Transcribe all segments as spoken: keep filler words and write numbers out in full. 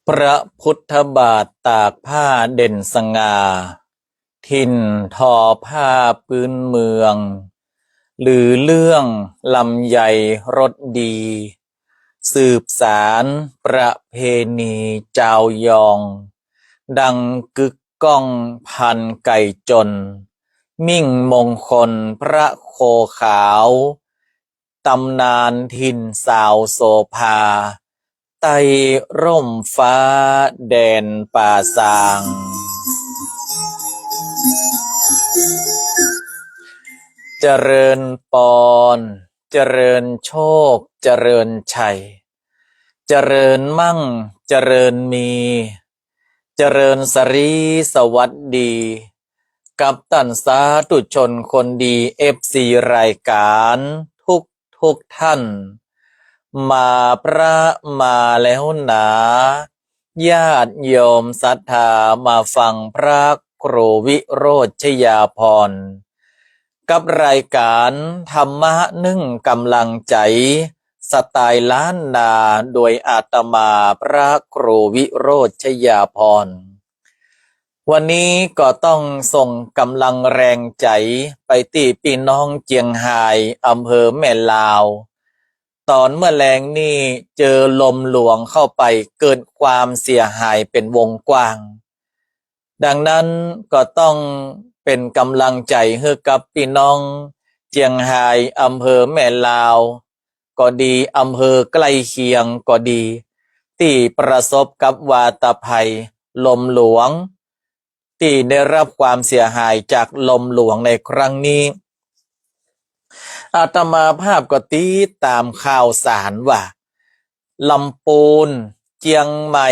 พระพุทธบาทตากผ้าเด่นสง่า ถิ่นทอผ้าพื้นเมือง ลือเรื่องลำไยรสดี สืบสานประเพณีจาวยอง ดังกึกก้องพันไก่จน มิ่งมงคลพระโคขาว ตำนานถิ่นสาวโสภา ใต้ร่มฟ้าแดนป่าซาง เจริญปอน เจริญโชค เจริญชัย เจริญมั่ง เจริญมี เจริญสรีสวัสดี กับต้านสาธุชนคนดี เอฟซี รายก๋านทุกทุกท่าน มาพระมาแล้วหนา ญาติโยมศรัทธามาฟังพระครูวิโรจน์ชยาภรณ์ กับรายก๋านธรรมะนึ่งกำลังใจ๋ สไตล์ล้านนา โดยอาตมาพระครูวิโรจน์ชยาภรณ์ วันนี้ก็ต้องส่งกำลังแรงใจ๋ไปตี้ปี้น้องเจียงฮาย อำเภอแม่ลาว ต๋อนเมื่อแลงนี่เจอลมหลวงเข้าไป เกิดความเสียหายเป๋นวงกว้าง ดังนั้นก็ต้องเป๋นกำลังใจ๋หื้อกับปี้น้องเจียงฮาย อำเภอแม่ลาวก็ดี อำเภอใก้เคียงก็ดี ตี้ประสบกับวาตภัยลมหลวง ตี้ได้รับความเสียหายจากลมหลวงในครั้งนี้ อาตมาภาพก็ติดต๋ามข่าวสารว่า ลำปูน เจียงใหม่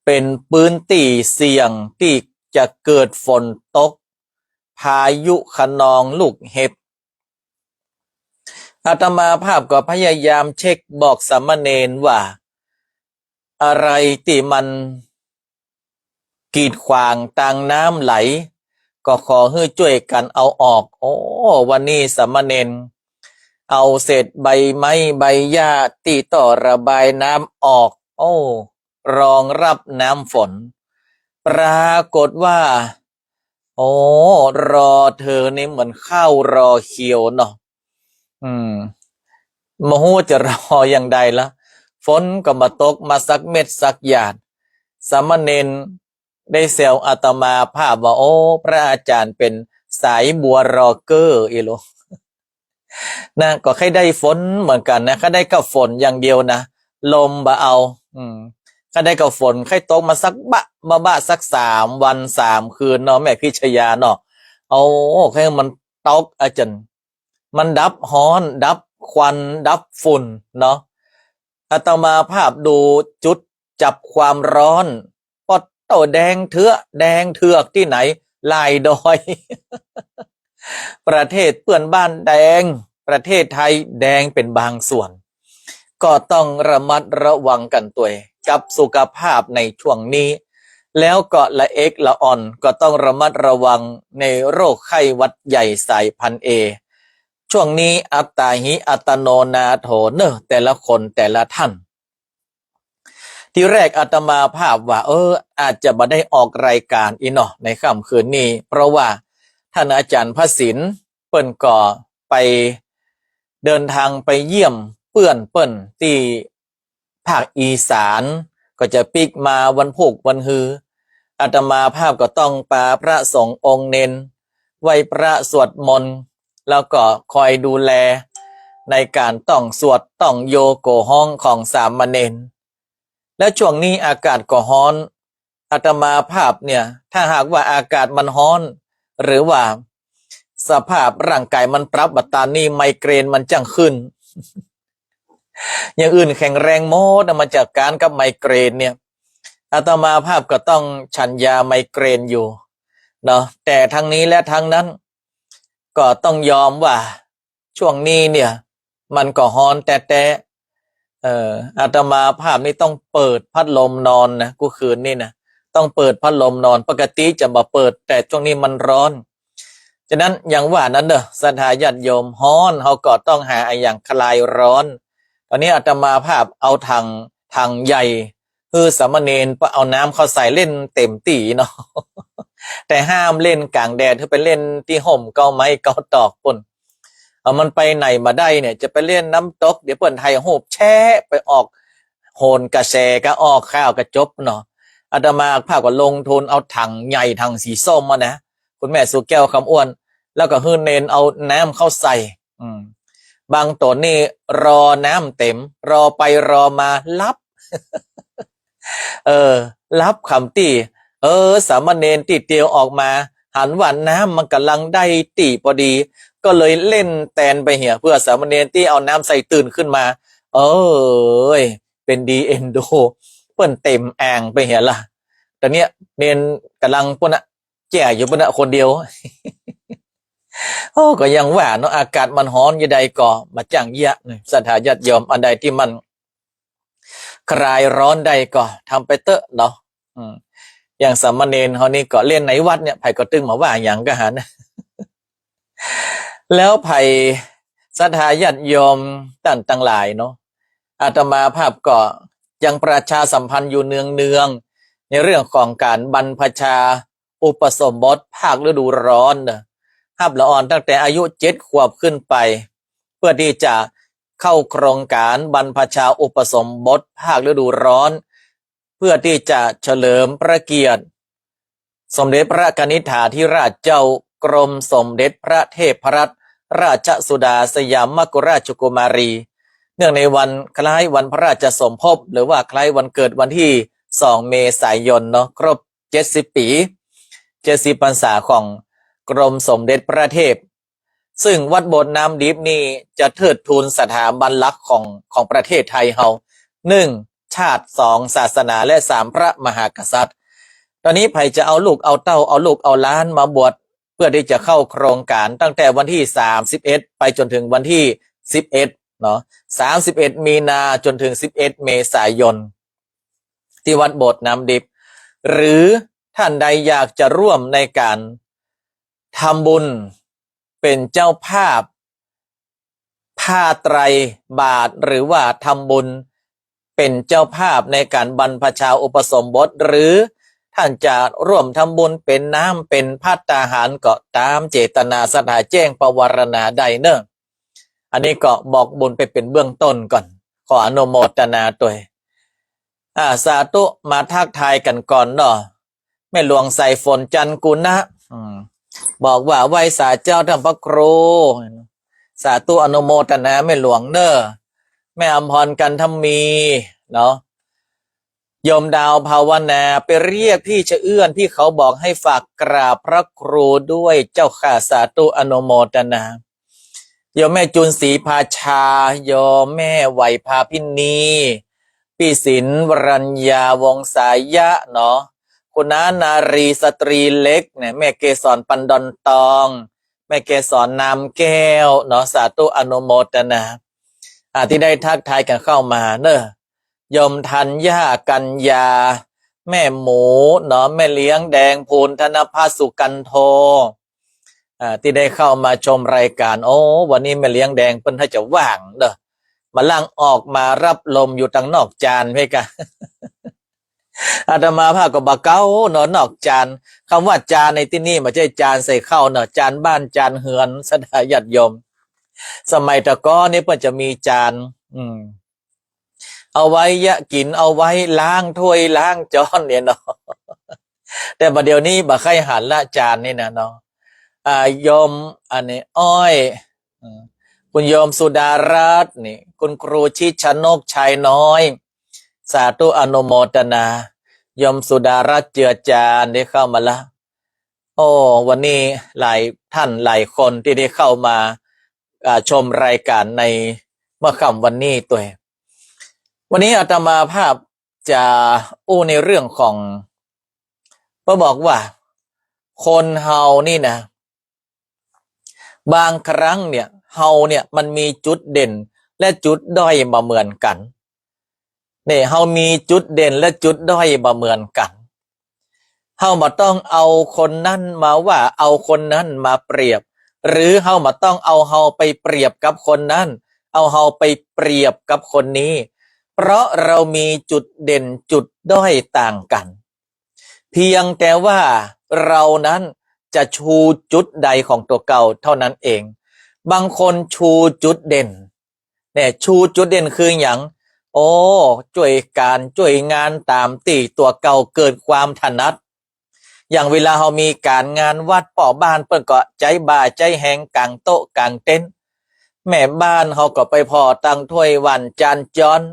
เป๋นพื้นตี้เสี่ยงตี้จะเกิดฝนตก พายุคะนองลูกเห็บ อาตมาภาพก็พยายามเช็คบอกสามเณรว่า อะไรตี้มันกีดขวางตางน้ำไหล ก็ขอหื้อจ้วยกั๋นเอาออก โอ้ วันนี้สามเณรเอาเศษใบไม้ใบหญ้าตี้ต้อระบายน้ำออก โอ้ รองรับน้ำฝน ปรากฏว่า โอ้ รอเธอนี่เหมือนข้าวรอเคียวเนาะ อืม บ่ฮู้จะรออย่างใดละ ฝนก็บ่ตกมาสักเม็ดสักหยาด สามเณรได้แซวอาตมาภาพว่า โอ้ พระอาจารย์เป๋นสายบัวรอเกอร์อี้โล นะ ก็ใค่ได้ฝนเหมือนกั๋นนะ ใค่ได้กับฝนอย่างเดียวนะ ลมบ่เอา อืม ใค่ได้กับฝน ใค่ตกมาสักบะ บะ บะ สักสามวันสามคืนเนาะ แม่พิชยาเนาะ เอา ใค่มันตกอะจั่น มันดับฮ้อน ดับควัน ดับฝุ่นเนาะ อาตมาภาพดูจุดจับความร้อน ปอดโต้ แดงเถือก แดงเถือกตี้ไหน ลายดอย ประเทศเปื้อนบ้านแดง ประเทศไทยแดงเป๋นบางส่วน ก็ต้องระมัดระวังกั๋นตวย กับสุขภาพในช่วงนี้ แล้วก็ละเอกละอ่อน ก็ต้องระมัดระวังในโรคไข้หวัดใหญ่สายพันธุ์เอ ช่วงนี้อัตตาหิอัตโนนาโถเน่อ แต่ละคนแต่ละท่าน ทีแรกอาตมาภาพว่า เออ อาจจะบ่ได้ออกรายการอี้เนาะ ในค่ำคืนนี้ เพราะว่าต้านอาจ๋ารย์พระศิลป์เปิ้นก็ไปเดินทางไปเยี่ยมเปื้อนเปิ้นตี้ภาคอีสาน ก็จะปิ๊กมาวันพูกวันฮือ อาตมาภาพก็ต้องปาพระสงฆ์องค์เณรไหว้พระสวดมนต์ แล้วก็คอยดูแลในก๋านต้องสวดต้องโยโกฮ้องของสามเณร และช่วงนี้อากาศก็ฮ้อน อาตมาภาพเนี่ย ถ้าหากว่าอากาศมันฮ้อน หรือว่าสภาพร่างกายมันปรับบ่ต๋ามนี่ ไมเกรนมันจั้งขึ้น อย่างอื่นแข็งแรงหมดนะ มาจัดก๋านกับไมเกรนเนี่ย อาตมาภาพก็ต้องฉันยาไมเกรนอยู่เนาะ แต่ทั้งนี้และทั้งนั้น ก็ต้องยอมว่า ช่วงนี้เนี่ย มันก็ฮ้อนแต๊ๆ เอ่อ อาตมาภาพนี่ต้องเปิดพัดลมนอนนะ กู้คืนนี่นะ ต้องเปิดพัดลมนอน ปกติจะบ่เปิด แต่ช่วงนี้มันฮ้อน ฉะนั้นอย่างว่านั้นเน่อ ศรัทธาญาติโยม ฮ้อน เฮาก็ต้องหาอะหยังคลายฮ้อน ต๋อนนี้อาตมาภาพเอาถัง ถังใหญ่ หื้อสามเณรไปเอาน้ำเข้าใส่เล่นเต็มตี้เนาะ แต่ห้ามเล่นก๋างแดด หื้อไปเล่นตี้ฮ่มเก๊าไม้เก๊าตอกปู้น เอามันไปไหนบ่ได้เนี่ย จะไปเล่นน้ำตก เดี๋ยวเปิ้นถ่ายฮูปแชะ ไปออกโหนกระแสก็ออกข่าวก็จบเนาะ อาตมาภาพก็ลงทุนเอาถังใหญ่ ถังสีส้มมานะ คุณแม่สุแก้วคำอ้วน แล้วก็หื้อเณรเอาน้ำเข้าใส่ อืม บางต๋นนี่รอน้ำเต็ม รอไปรอมาหลับ เออ หลับค่ำตี้ เออ สามเณรตี้เตียวออกมา หันว่าน้ำมันก่ำลังได้ตี้พอดี ก็เลยเล่นแตนไปเหีย เปื้อสามเณรตี้เอาน้ำใส่ตื่นขึ้นมา เอ้ย เป๋นดีเอ็นดู เปิ้นเต็มอ่างไปเหียละ ต๋อนเนี้ยเณรก่ำลังปู้นนะ แจ้อยู่ปู้นนะ คนเดียว โอ้ ก็ยังว่าเนาะ อากาศมันฮ้อนจะใดก็บ่าจ้างเยียะ ศรัทธาญาติโยม อันใดตี้มันคลายฮ้อนได้ก็ทำไปเต๊อะเนาะ อืม อย่างสามเณรเฮานี่ก็เล่นในวัดเนี่ย ใผก็ตึงบ่าว่าหยังก็หัน แล้วใผศรัทธาญาติโยมต้านตังหลายเนาะ อาตมาภาพก็ยังประชาสัมพันธ์อยู่เนืองๆ ในเรื่องของก๋านบรรพชาอุปสมบทภาคฤดูฮ้อนเนาะ ฮับละอ่อนตั้งแต่อายุเจ็ดขวบขึ้นไป เปื้อตี้จะเข้าโครงก๋านบรรพชาอุปสมบทภาคฤดูฮ้อน เปื้อตี้จะเฉลิมพระเกียรติสมเด็จพระกนิษฐาธิราชเจ้ากรมสมเด็จพระเทพรัตนราชสุดาสยามกุฎราชกุมารี เนื่องในวันคล้ายวันพระราชสมภพ หรือว่าคล้ายวันเกิดวันตี้สองเมษายนเนาะ ครบเจ็ดสิบปี๋ เจ็ดสิบพรรษาของกรมสมเด็จพระเทพ ซึ่งวัดโบสถ์น้ำดิบนี่จะเทิดทูนสถาบันหลักของ ของประเทศไทยเฮา หนึ่ง ชาติ สอง ศาสนา และ สาม พระมหากษัตริย์ ต๋อนนี้ใผจะเอาลูกเอาเต้า เอาลูกเอาหลานมาบวช เปื้อตี้จะเข้าโครงก๋านตั้งแต่วันตี้สามสิบเอ็ด ไปจ๋นถึงวันตี้สิบเอ็ดเนาะ สามสิบเอ็ดมีนาจ๋นถึงสิบเอ็ดเมษายน ตี้วัดโบสถ์น้ำดิบ หรือต้านใดอยากจะร่วมในก๋านทำบุญเป๋นเจ้าภาพผ้าไตรบาตร หรือว่าทำบุญเป๋นเจ้าภาพในก๋านบรรพชาอุปสมบท หรือต้านจะร่วมทำบุญเป๋นน้ำเป๋นภัตตาหารก็ต๋ามเจตนาศรัทธาแจ้งปวารณาได้เนาะ อันนี้ก็บอกบุญไปเป๋นเบื้องต้นก่อน ขออนุโมทนาตวย อ่า สาธุ มาทักทายกั๋นก่อนเนาะ แม่หลวงสายฝน จันทร์กุณะ อืม บอกว่าไหว้สาเจ้าต้านพระครู สาธุอนุโมทนาแม่หลวงเนาะ แม่อำพร กันทมี เนาะ โยมดาวภาวนา ไปเรียกพี่ชะเอื้อน พี่เขาบอกให้ฝากกราบพระครูด้วยเจ้าค่ะ สาธุอนุโมทนา โยมแม่จูนศรีภาชา โยมแม่ไหวภาพินี พี่ศิลป์ วรัญญา วงศายะเนาะ คุณน้านารี สตรีเล็กเนี่ย แม่เกสร ปันดอนตอง แม่เกสร นามแก้วเนาะ สาธุอนุโมทนา อ่า ตี้ได้ทักทายกั๋นเข้ามาเนาะ โยมธัญญา กัญญา แม่หมูเนาะ แม่เลี้ยงแดง ภูลธนภัส สุกันโท อ่า ตี้ได้เข้ามาชมรายก๋าน โอ้ วันนี้แม่เลี้ยงแดงเปิ้นถ้าจะว่างเนาะ บ่าล่างออกมาฮับลมอยู่ตังนอกจานเพ่นก่า อาตมาภาพก็บ่าเก๊าเนาะ นอกจาน กำว่าจานในตี้นี่บ่ใจ้จานใส่ข้าวเนาะ จานบ้านจานเฮือน ศรัทธาญาติโยม สมัยตะก๊อนนี่เปิ้นจะมีจาน อืม เอาไว้เยียะกิ๋น เอาไว้ล้างถ้วยล้างจ๊อนเนี่ยเนาะ แต่บ่าเดี่ยวนี้บ่ใค่หันละจานนี่นะเนาะ อ่า โยม อันนี้ อ้อย อืม คุณโยมสุดารัตน์นี่ คุณครูชิดชนก ชายน้อย สาธุอนุโมทนา โยมสุดารัตน์ เจือจาน ได้เข้ามาละ โอ้ วันนี้หลายท่านหลายคนตี้ได้เข้ามา อ่า ชมรายก๋านในเมื่อค่ำวันนี้ตวย วันนี้อาตมาภาพจะอู้ในเรื่องของ เปิ้นบอกว่าคนเฮานี่นะ บางครั้งเนี่ย เฮาเนี่ยมันมีจุดเด่นและจุดด้อยบ่เหมือนกั๋น เนี่ย เฮามีจุดเด่นและจุดด้อยบ่เหมือนกั๋น เฮาบ่ต้องเอาคนนั้นมาว่า เอาคนนั้นมาเปรียบ หรือเฮาบ่ต้องเอาเฮาไปเปรียบกับคนนั้น เอาเฮาไปเปรียบกับคนนี้ เพราะเรามีจุดเด่นจุดด้อยต่างกัน เพียงแต่ว่าเรานั้นจะชูจุดใดของตั๋วเก่าเท่านั้นเอง บางคนชูจุดเด่น เนี่ย ชูจุดเด่นคือหยัง โอ้ จ้วยก๋านจ้วยงานต๋ามตี้ตั๋วเก่าเกิดความถนัด อย่างเวลาเฮามีก๋านงานวัด ป้อบ้านเปิ้นก็ใจ๊บ่าใจ๊แฮงก๋างโต๊ะก๋างเต็นท์ แม่บ้านเฮาก็ไปผ่อตังถ้วยหว่านจานจ๊อน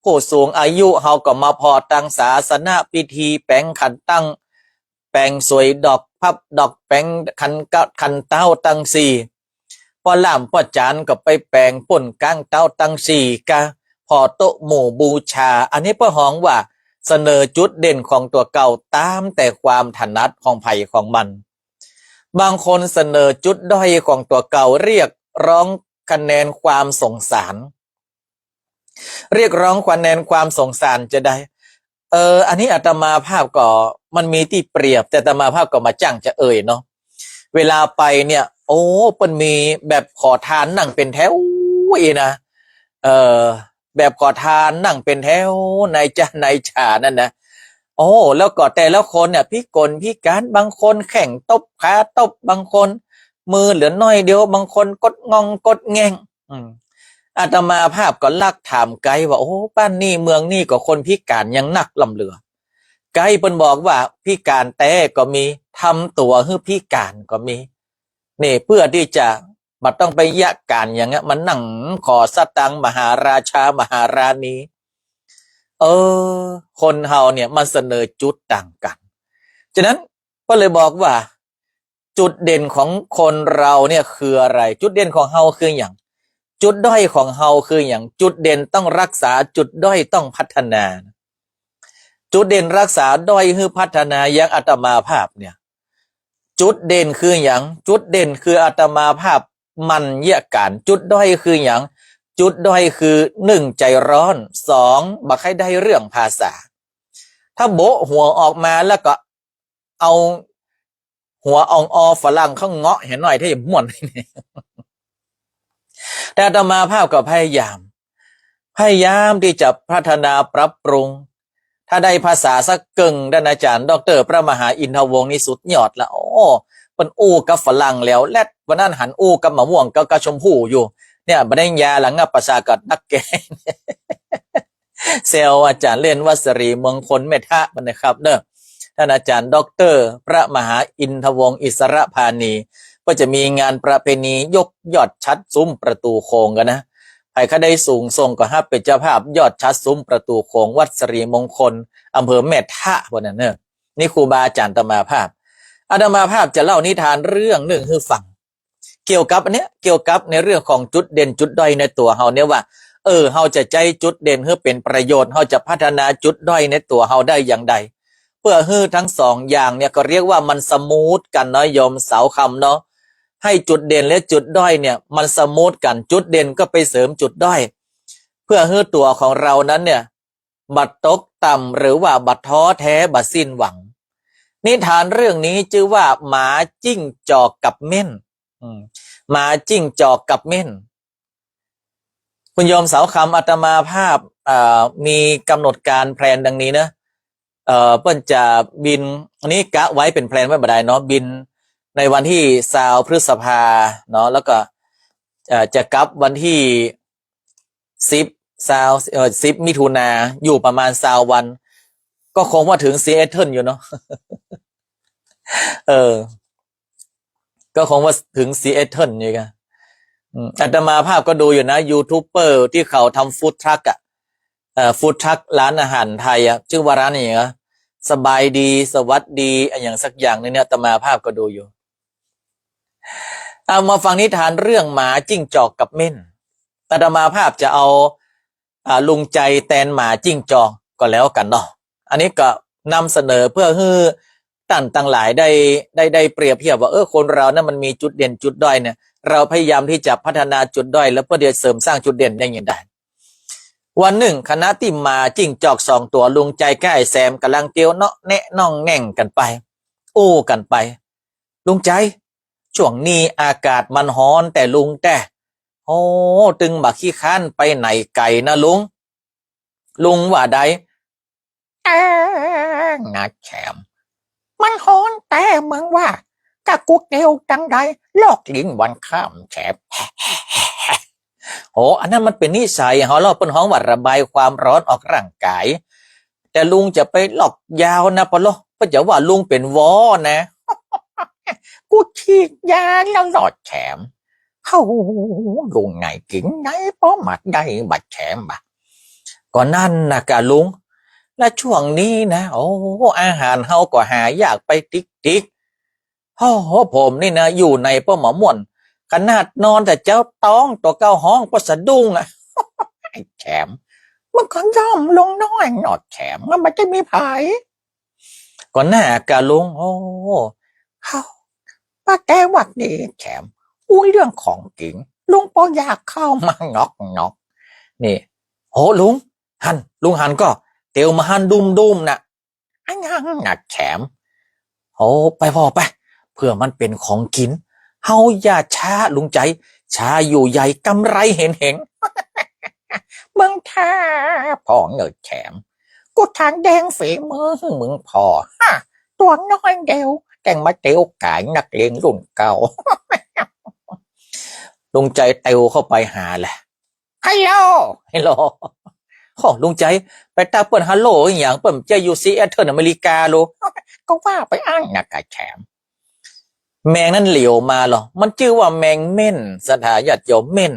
ผู้สูงอายุเฮาก็มาผ่อตังศาสนพิธี แป๋งขันตั้ง แป๋งสวยดอกพับดอก แป๋งขันเก๊าขันเต๊าตังสี่ ป้อล่ามป้อจ๋ารก็ไปแป๋งปูนก๋างเต๊าตังสี่กา ผ่อโต๊ะหมู่บูชา อันนี้เปิ้นฮ้องว่าเสนอจุดเด่นของตั๋วเก่าต๋ามแต่ความถนัดของใผของมัน บางคนเสนอจุดด้อยของตั๋วเก่า เรียกร้องคะแนนความสงสาร เรียกร้องคะแนนความสงสารจะใด เออ อันนี้อาตมาภาพก็ มันมีตี้เปรียบ แต่อาตมาภาพก็บ่จ้างจะเอ่ยเนาะ เวลาไปเนี่ย โอ้ เปิ้นมีแบบขอทานนั่งเป๋นแถวอี้นะ เออ แบบขอทานนั่งเป๋นแถว นายจ้า นายจ๋านั่นนะ โอ้ แล้วก็แต่ละคนเนี่ย พิกลพิก๋าน บางคนแข้งตบขาตบ บางคนมือเหลือน้อยเดียว บางคนก๊ดง่องก๊ดแง่ง อืม อาตมาภาพก็ลักถามไกด์ว่า โอ้ บ้านนี้เมืองนี้ก็คนพิก๋านยังนักล้ำเหลือ ไกด์เปิ้นบอกว่าพิก๋านแต๊ก็มี ทำตั๋วหื้อพิก๋านก็มี นี่ เปื้อตี้จะบ่ต้องไปเยียะก๋านหยังอะ มานั่งขอสตางค์มหาราชามหาราณี เออ คนเฮาเนี่ยมันเสนอจุดต่างกั๋น ฉะนั้นก็เลยบอกว่า จุดเด่นของคนเราเนี่ยคืออะไร จุดเด่นของเฮาคือหยัง จุดด้อยของเฮาคือหยัง จุดเด่นต้องรักษา จุดด้อยต้องพัฒนา จุดเด่นรักษา ด้อยหื้อพัฒนา อย่างอาตมาภาพเนี่ย จุดเด่นคือหยัง จุดเด่นคืออาตมาภาพหมั่นเยียะก๋าน จุดด้อยคือหยัง จุดด้อยคือ หนึ่ง ใจ๋ฮ้อน สอง บ่ใค่ได้เรื่องภาษา ถ้าโบ๊ะหัวออกมาแล้วก็เอาหัวอ่องออฝรั่งเข้าเงาะเหียหน้อย ถ้าจะม่วน แต่อาตมาภาพก็พยายาม พยายามตี้จะพัฒนาปรับปรุง ถ้าได้ภาษาสักเกิ่ง ต้านอาจ๋ารย์ด็อกเตอร์พระมหาอินทวงศ์นี่สุดยอดละ โอ้ เปิ้นอู้กับฝรั่งแหลวแลด วันนั้นหันอู้กับมะม่วงกับ กับชมพู่อยู่ เนี่ย บ่ได้ยาละงับประสาทกับนักแก แซวอาจ๋ารย์เล่น วัดสิริมงคลแม่ทะ มันนะครับเนาะ ต้านอาจ๋ารย์ด็อกเตอร์พระมหาอินทวงศ์อิสรภานี ก็จะมีงานประเพณียกยอดฉัตรสุมประตู๋โขงกั๋นนะ ใผใค่ได้สูงส่งก็ฮับเป๋นเจ้าภาพยอดฉัตรสุมประตู๋โขง วัดสิริมงคล อำเภอแม่ทะ พวกนั้นเนาะ นี่ครูบาอาจ๋ารย์อาตมาภาพ อาตมาภาพจะเล่านิทานเรื่องนึ่งหื้อฟัง เกี่ยวกับอันเนี้ย เกี่ยวกับในเรื่องของจุดเด่นจุดด้อยในตั๋วเฮาเนี่ยว่า เออ เฮาจะใจ๊จุดเด่นหื้อเป๋นประโยชน์ เฮาจะพัฒนาจุดด้อยในตั๋วเฮาได้อย่างใด เปื้อหื้อทั้งสองอย่างเนี่ย ก็เรียกว่ามันสมูทกั๋นเนาะ โยมเสาคำเนาะ หื้อจุดเด่นและจุดด้อยเนี่ยมันสมูทกั๋น จุดเด่นก็ไปเสริมจุดด้อย เปื้อหื้อตั๋วของเรานั้นเนี่ย บ่ตกต่ำ หรือว่าบ่ท้อแท้ บ่สิ้นหวัง นิทานเรื่องนี้จื้อว่าหมาจิ้งจอกกับเม่น อืม หมาจิ้งจอกกับเม่น คุณโยมเสาคำ อาตมาภาพ เอ่อ มีกำหนดการแพลนดังนี้นะ เอ่อ เปิ้นจะบิน อันนี้กะไว้เป๋นแพลนไว้บ่ดายเนาะ บินในวันตี้ซาวพฤษภาเนาะ แล้วก็ เอ่อ จะกลับวันตี้ สิบ ซาว เอ่อ สิบ มิถุนา อยู่ประมาณซาววัน ก็คงว่าถึงซีแอตเทิลอยู่เนาะ เออ ก็คงว่าถึงซีแอตเทิลอยู่กะ อืม อาตมาภาพก็ดูอยู่นะ ยูทูบเบอร์ตี้เขาทำฟู้ดทรัคอะ เอ่อ ฟู้ดทรัคร้านอาหารไทยอะ จื้อว่าร้านอะหยังอะ สบายดี สวัสดี อะหยังสักอย่างนึ่งเนี่ย อาตมาภาพก็ดูอยู่ เอามาฟังนิทานเรื่องหมาจิ้งจอกกับเม่น อาตมาภาพจะเอา อ่า ลุงใจ๋แตนหมาจิ้งจอกก็แล้วกั๋นเนาะ อันนี้ก็นำเสนอเปื้อหื้อต้านตังหลายได้ ได้ ได้เปรียบเทียบว่า เออ คนเรานั้นมันมีจุดเด่นจุดด้อยเนี่ย เราพยายามตี้จะพัฒนาจุดด้อย แล้วเปื้อจะเสริมสร้างจุดเด่นได้อย่างใด วันนึ่ง ขณะตี้หมาจิ้งจอกสองตั๋ว ลุงใจ๋กับอ้ายแซม ก่ำลังเตียวเนาะแนะน่องแน่งกั๋นไป อู้กั๋นไป ลุงใจ๋ ช่วงนี้อากาศมันฮ้อนแต๊ลุงแต๊ โอ้ ตึงบ่ขี้คร้านไปไหนไก๋นะลุง ลุงว่าใด แต๊งนะแถม มันฮ้อนแต๊มึงว่า กะกูเตียวตังใด ลอกลิ้นวันค่ำแถม โห อันนั้นมันเป๋นนิสัยเฮาเล่า เปิ้นฮ้องว่าระบายความฮ้อนออกร่างก๋าย แต่ลุงจะไปลอกยาวนะปะโล เปิ้นจะว่าลุงเป๋นวอนะ กูฉีดยาแล้วลอดแถม เฮ้า ลุงไหนกิ๋นไหน ปอมาได้บ่าแถมบ่า ก็นั่นนะกะลุง และช่วงนี้นะ โอ้ อาหารเฮาก็หายากไปติ๊กๆ โอ้โห ผมนี่นะ อยู่ในปอมาม่วน ขนาดนอนแต่เจ๊าต๊องตั๋วเก่าฮ้องปอสะดุ้งอะ ไอ้แถม มึงก็ย่อมลงน้อยหนอแถม มันบ่ได้มีใผ ก็น่ากะลุง โอ้ เฮ้า ป้าแก้ววัดดีแถม อู้เรื่องของกิ๋น ลุงปออยากเข้ามาหนอกๆ นี่ โห ลุง หั้น ลุงหันก่อ เตียวมาหั้นดุ้มๆ น่ะ อะหยังน่ะแถม โอ้ ไปผ่อไป เผื่อมันเป๋นของกิ๋น เฮาอย่าช้าลุงใจ๋ ช้าอยู่ใหญ่กำไรเห็งๆ มึงท้าผ่อเน่อแถม กูถางแดงฝีมือมึงผ่อ ฮะ ตั๋วน้อยเดียว แต่งมาเตียวก๋ายนักเลงรุ่นเก่า ลุงใจ๋เตียวเข้าไปหาแหละ ฮัลโหล ฮัลโหล โอ้ ลุงใจ๋ ไปตั๊กเปิ้นฮัลโหลอะหยัง เปิ้นจะอยู่ซีแอตเทิลอเมริกาโล ก็ว่าไปอั้นนะกะแถม แมงนั้นเหลียวมาลอ มันจื้อว่าแมงเม่น ศรัทธาญาติโยม เม่น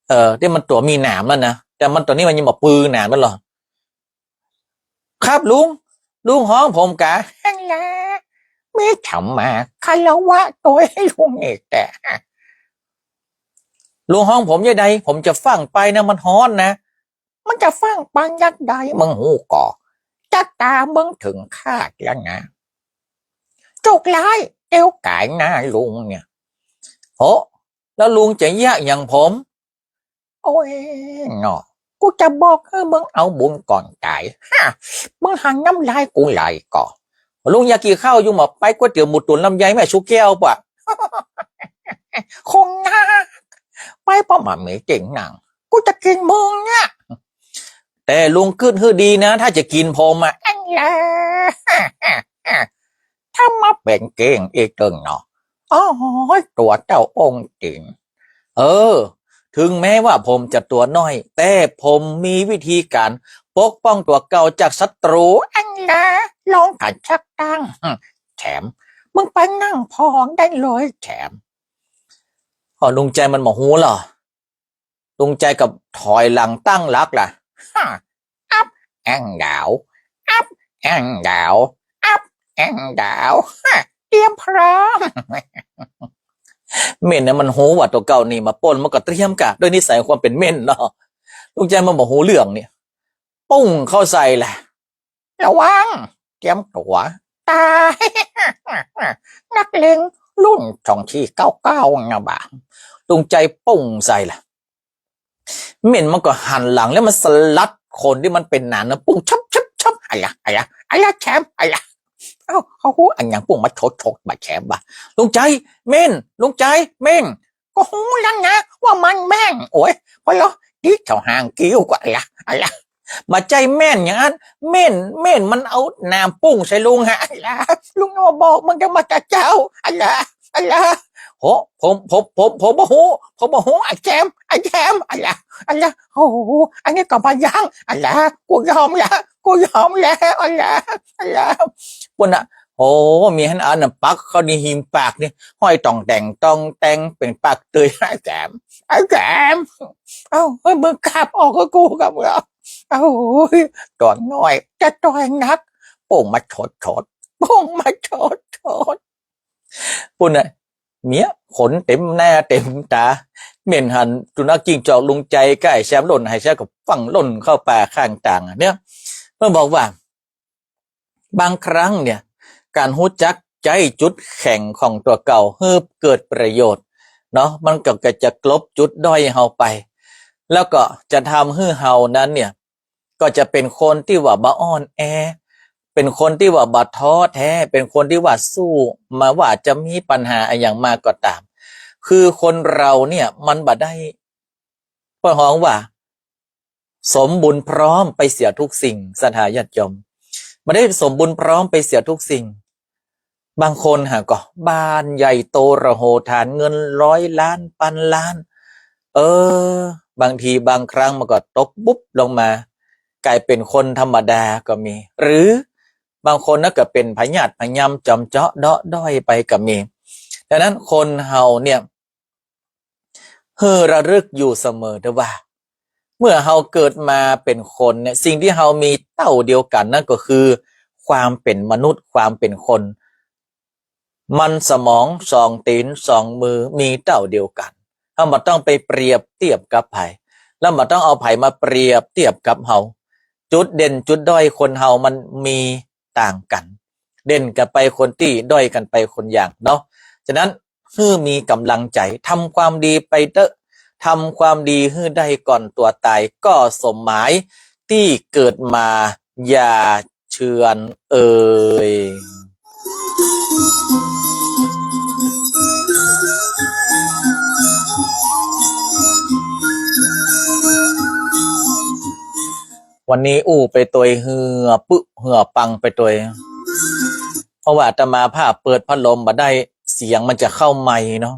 เออ ตี้มันตั๋วมีหนามนั่นนะ แต่มันตั๋วนี้มันยังบ่ปือหนามมันลอ ครับลุง ลุงฮ้องผมกา หั้นแหละ มีธรรมาคารวะตั๋วลุงนี่แต๊ ลุงฮ้องผมจะใด ผมจะฟั่งไปนะ มันฮ้อนนะ มันจะฟั่งไปจักใด มึงฮู้ก่อ จักต๋ามึงเถิงคาดแล้วนะ โจรร้ายเตียวก๋ายหน้าลุงเนี่ย โห แล้วลุงจะเยียะหยังผม โอ้ยเนาะ กูจะบอกหื้อมึงเอาบุญก่อนต๋าย ฮะ มึงหันน้ำลายกูไหลก่อ ลุงอยากกิ๋นข้าวอยู่บ่ ไปก๋วยเตี๋ยวหมูตุ๋นลำไยแม่ชูแก้วปะ คงนัก ไปปะบ่มีเตียงนั่ง กูจะกิ๋นมึงเนี่ย แต่ลุงกึ๊ดหื้อดีนะ ถ้าจะกิ๋นผมอะ อันแหละ ถ้ามาเป๋นเก้งอี้เติงเนาะ โอ้ย ตั๋วเจ้าองค์ติ่ง เออ ถึงแม้ว่าผมจะตั๋วน้อย แต่ผมมีวิธีก๋านปกป้องตั๋วเก่าจากศัตรู อันแหละ ลองกั๋นสักตั้ง แถม มึงไปนั่งผ่อได้เลยแถม อ้อ ลุงใจ๋มันบ่ฮู้ลอ ลุงใจ๋ก็ถอยหลังตั้งหลักละ ฮะ อัพแองดาว อัพแองดาว อัพแองดาว ฮะ เตรียมพร้อม เม่นนะมันฮู้ว่าตั๋วเก่านี่มาป้น มันก็เตรียมกะ ด้วยนิสัยความเป๋นเม่นเนาะ ลุงใจ๋มันบ่ฮู้เรื่องเนี่ย ปุ้งเข้าใส่แหละ ระวัง เตรียมตั๋ว ต๋าย นักเลงรุ่นสองสี่เก้าเก้านะบ่า ลุงใจ๋ปุ้งใส่แหละ เม่นมันก็หันหลังแล้วมันสลัดขนตี้มันเป๋นหนามนะ ปุ้งชับชับชับ อะละ อะละ อะละแถม อะละ เอ้า เขาฮู้อันหยังปุ้งมาโฉดโฉดบ่าแถมบ่า ลุงใจ๋ เม่น ลุงใจ๋ เม่น ก็ฮู้แล้วนะว่ามันเม่น โอ้ย พอลอ ติ๊กเต้าห่างกิ้วก็อะละ อะละ บ่ใจ้เม่นอย่างนั้น เม่น เม่นมันเอาหนามปุ้งใส่ลุงฮะ อะละ ลุงมาบอกมึงจะมาจะเจ้า อะละ อะละ โห ผม ผม ผม ผมบ่ฮู้ ผมบ่ฮู้ ไอ้แถม ไอ้แถม อะละ อะละ โอ้โห อันนี้ก็บ่ยั้ง อะละ กูยอมละ กูยอมแล้ว อะละ อะละ ปุ้นน่ะ โอ้ มีหั้นอันน่ะ ปักเข้าในหิมปากนี่ ห้อยต่องแต่งต่องแต่ง เป๋นปากเตย ไอ้แถม ไอ้แถม เอ้า เฮ้ย มึงขับออกกับกูกับมึง เอ้า ตั๋วน้อย จะต่อยนัก ปุ้งมาโฉดโฉด ปุ้งมาโฉดโฉด ปุ้นน่ะ เมียขนเต๋มหน้าเต๋มต๋า เม่นหันสุนัขจิ้งจอกลุงใจ๋ใก้แซมล่น หายแซมก็ฟั่งล่นเข้าป่าข้างตางอะเนี่ย มันบอกว่า บางครั้งเนี่ย ก๋านฮู้จักใจ๊จุดแข็งของตั๋วเก่าหื้อเกิดประโยชน์เนาะ มันก็ ก็จะกลบจุดด้อยเฮาไป แล้วก็จะทำหื้อเฮานั้นเนี่ย ก็จะเป๋นคนตี้ว่าบ่อ่อนแอ เป๋นคนตี้ว่าบ่ท้อแท้ เป๋นคนตี้ว่าสู้ บ่ว่าจะมีปัญหาอะหยังมาก็ต๋าม คือคนเฮาเนี่ยมันบ่ได้ เปิ้นฮ้องว่า สมบูรณ์พร้อมไปเสียทุกสิ่ง ศรัทธาญาติโยม บ่ได้สมบูรณ์พร้อมไปเสียทุกสิ่ง บางคนหาก็บ้านใหญ่โตระโหฐาน เงินร้อยล้านพันล้าน เออ บางทีบางครั้งมันก็ตกบุบลงมา ก๋ายเป๋นคนธรรมดาก็มี หรือบางคนนะก็เป๋นพยาธิพยามจอมเจาะเดาะด้อยไปก็มี ดังนั้นคนเฮาเนี่ย หื้อระลึกอยู่เสมอเต๊อะว่า เมื่อเฮาเกิดมาเป๋นคนเนี่ย สิ่งตี้เฮามีเต้าเดียวกั๋นนั้นก็คือ ความเป๋นมนุษย์ ความเป๋นคน มันสมอง สองตี๋น สองมือ มีเต้าเดียวกั๋น เฮาบ่ต้องไปเปรียบเตียบกับใผ แล้วบ่ต้องเอาใผมาเปรียบเตียบกับเฮา จุดเด่นจุดด้อยคนเฮามันมีต่างกั๋น เด่นกั๋นไปคนตี้ ด้อยกั๋นไปคนอย่างเนาะ ฉะนั้น หื้อมีก๋ำลังใจ๋ ทำความดีไปเต๊อะ ทำความดีหื้อได้ก่อนตั๋วต๋าย ก็สมหมายตี้เกิดมา อย่าเฉื่อยเอ่ย วันนี้อู้ไปตวย เหื่อปึเหื่อปังไปตวย เพราะว่าอาตมาภาพเปิดพัดลมบ่ได้ เสียงมันจะเข้าไมค์เนาะ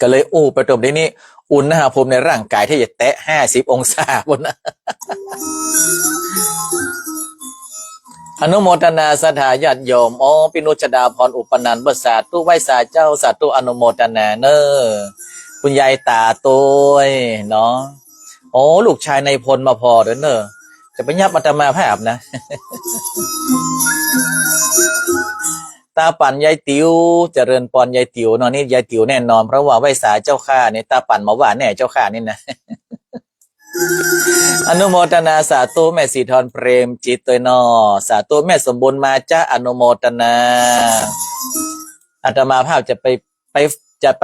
ก็เลยอู้ไปตวย เดี๋ยวนี้อุณหภูมิในร่างกายแทบจะแตะห้าสิบองศาปู้นนะ อนุโมทนาศรัทธาญาติโยม โอ้ ปี้นุชดาพร อุปนันท์ สาธุ ไหว้สาเจ้า สาธุ อนุโมทนาเน่อ คุณยายต๋าตวยเนาะ โอ้ ลูกชายนายพลมาผ่อเด้อเน่อ จะไปยับอาตมาภาพนะ ต๋าปั่นยายติ๋ว เจริญปอนยายติ๋วเนาะ นี่ยายติ๋วแน่นอน เพราะว่าไหว้สาเจ้าข้านี่ ต๋าปั่นมาว่าแน่เจ้าข้านี่นะ อนุโมทนาสาธุ แม่สีทรเปรมจิตตวยเนาะ สาธุ แม่สมบูรณ์มาจ๊ะ อนุโมทนา อาตมาภาพจะไป ไป จะไป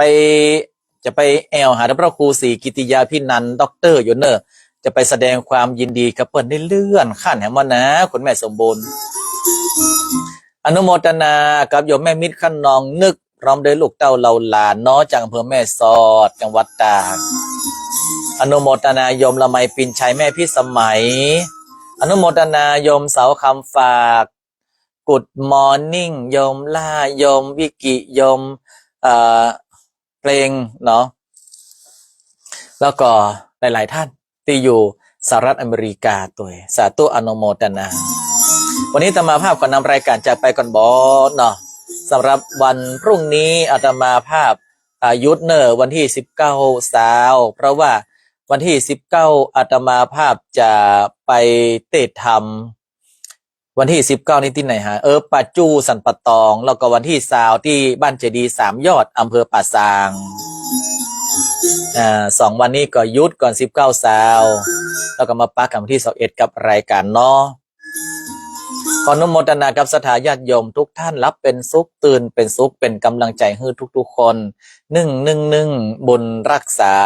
จะไปแอ่วหาต้านพระครูศรีกิติยาภินันท์ ด็อกเตอร์ อยู่เน่อ จะไปแสดงความยินดีกับเปิ้น ได้เลื่อนขั้นแหมนะ คุณแม่สมบูรณ์ อนุโมทนากับโยมแม่มิตร ขนองนึก พร้อมด้วยลูกเต้าเหล่าหลานเนาะ จากอำเภอแม่สอด จังหวัดตาก อนุโมทนาโยมละไม ปินชัย แม่พิสมัย อนุโมทนาโยมเสาคำฝาก Good morning โยมล่า โยมวิกิ โยม เอ่อ เพลงเนาะ แล้วก็หลายๆ ท่านตี้อยู่สหรัฐอเมริกาตวย สาธุ อนุโมทนา วันนี้อาตมาภาพขอนำรายการจากไปก่อนบ่เนาะ สำหรับวันพรุ่งนี้อาตมาภาพ อ่า หยุดเน่อวันตี้สิบเก้าเสาร์ เพราะว่าวันตี้สิบเก้าอาตมาภาพจะไปเตศน์ธรรม วันตี้สิบเก้านี่ตี้ไหนฮะ เออ ป่าจู่สันป่าตอง แล้วก็วันตี้ซาวตี้บ้านเจดีย์สามยอด อำเภอป่าซาง อ่า สองวันนี้ก็หยุดก่อน สิบเก้าเสาร์ แล้วก็มาปะกั๋นวันตี้ซาวเอ็ดกับรายการเนาะ ขออนุโมทนากับศรัทธาญาติโยมทุกท่าน หลับเป๋นสุข ตื่นเป๋นสุข เป๋นก๋ำลังใจ๋หื้อทุกๆ คน นึ่ง นึ่ง นึ่ง บุญรักษา